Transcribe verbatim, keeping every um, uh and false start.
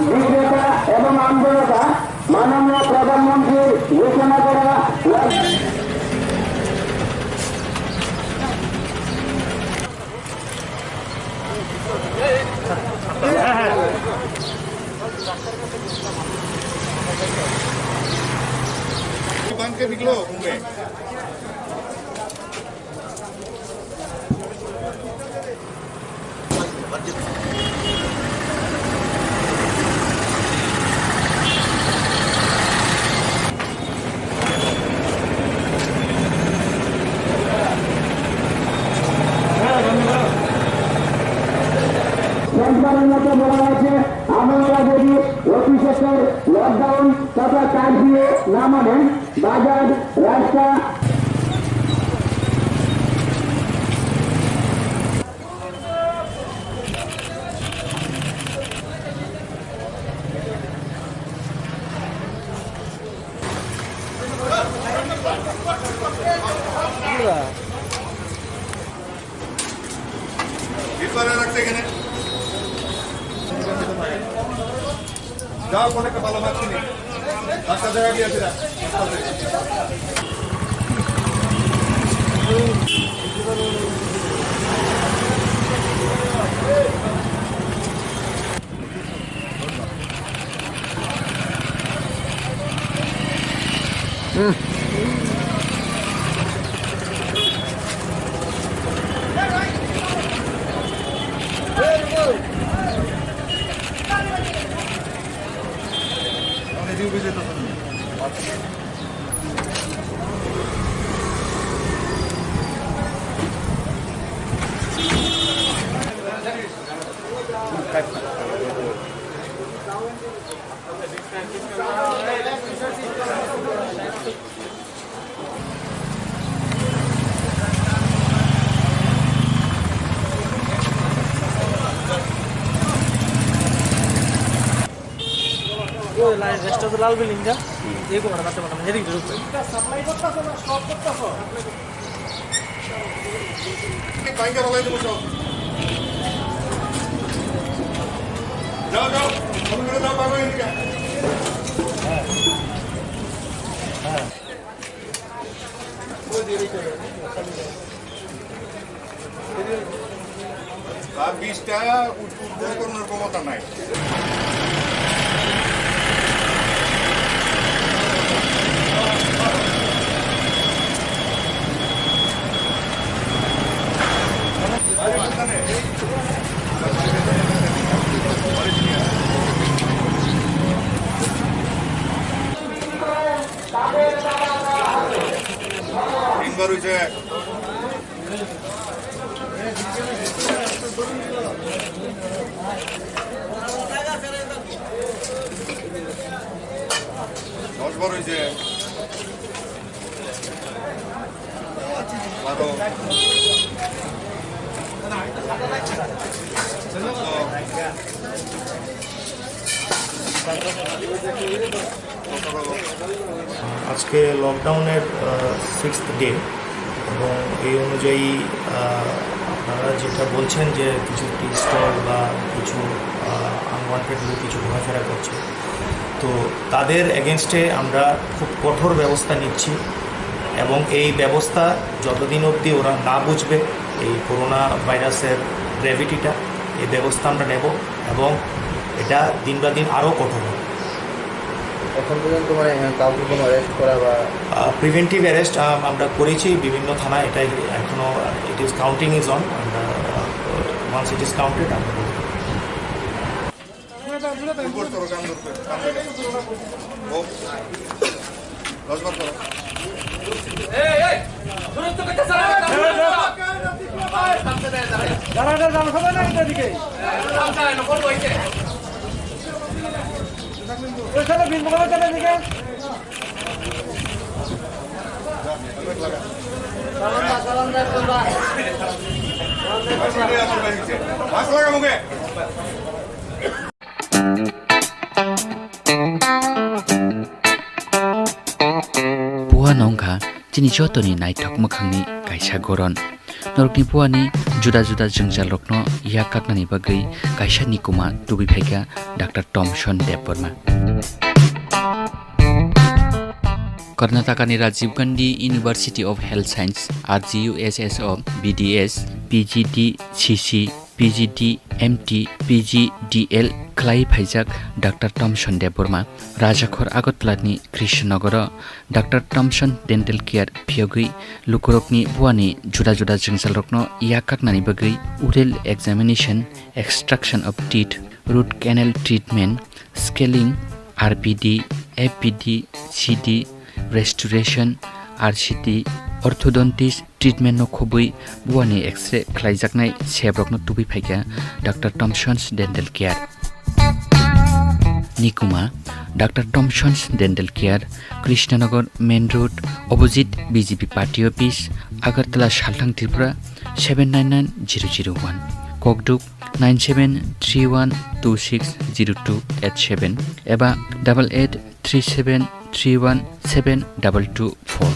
বিক্রেতা এবং আমজনতা মাননীয় প্রধানমন্ত্রীর ঘোষণা করা दुकान के निकलो घूमे। সরকারের মতো বলা হয়েছে, আপনারা যদি অতি সত্বর লকডাউন তথা কারফিউ না মানেন, বাজার, রাস্তা, ভিড় করে রাখতে এখানে। যাও, কোনে কপালো মারছি নি? রাস্তা জায়গা দিয়ে আসি না। Oi, lai, restaurant Lal Building ja? Eko bara batte bana, nyeri dulu. যাও, যাও, ফোন করে দাও, পাগল এদিকে। তার বিশটা উদ্বোধন করার ক্ষমতা নাই। তিনবার হইছে। দশ বার হইছে। বারো। আজকে লকডাউনের সিক্সথ ডে এবং এই অনুযায়ী আহ, আপনারা যেটা বলছেন যে কিছু টি স্টল বা কিছু আনওয়ান্টেড লোক কিছু ঘোরাফেরা করছে, তো তাদের এগেনস্টে আমরা খুব কঠোর ব্যবস্থা নিচ্ছি এবং এই ব্যবস্থা যতদিন অবধি ওরা না বুঝবে এই করোনা ভাইরাসের গ্র্যাভিটিটা, এই ব্যবস্থা আমরা নেব এবং এটা দিন বা দিন আরও কঠোর হবে। এখন পর্যন্ত মানে, আহ, কাউকে কোনো অ্যারেস্ট করা বা প্রিভেন্টিভ অ্যারেস্ট আমরা করেছি বিভিন্ন থানা, এটাই এখনো, it is counting is on, আমরা ওয়ান্স ইট ইজ কাউন্টেড আমরা বলবো। দশ বার করো। যারা যারা জনসভা না এদিকে। ওই সাইডে বিশ বছর চলে এদিকে। মাস্ক লাগা মুখে। Puano wngkha chini jotoni naithok mwkhangni kaisa goron. Norokni puani juda juda jwngjalrokno yak kaknani bagwi kaisa nikuma tubui phaikha Doctor Thomson Debbarma. Karnatakani Rajiv Gandhi University of Health Science, R G U S S o B D S, P G D C C, P G D M T, P G D L khlai phaijak Doctor Thomson Debbarma Rajakhor Agartala ni Krishnanagar o Doctor Thomson Dental Care phiyogwi lukurokni buani juda juda jwngjalrokno yak kaknani bagwi oral examination, extraction of teeth, root canal treatment, scaling, R P D, F P D, C D, restoration, R C T, orthodontist treatment no khobwi buani X-ray khlaijaknai sebrokno tubui phaikha Doctor Thomson's Dental Care. Nikuma, Doctor Thomson's Dental Care, Krishnanagar Main Road, opposite B J P Party Office, Agartala, Salthang, Tripura, seven nine nine zero zero one. Kokduk, nine seven three one two six zero two eight seven eba double eight three seven three one seven double two four.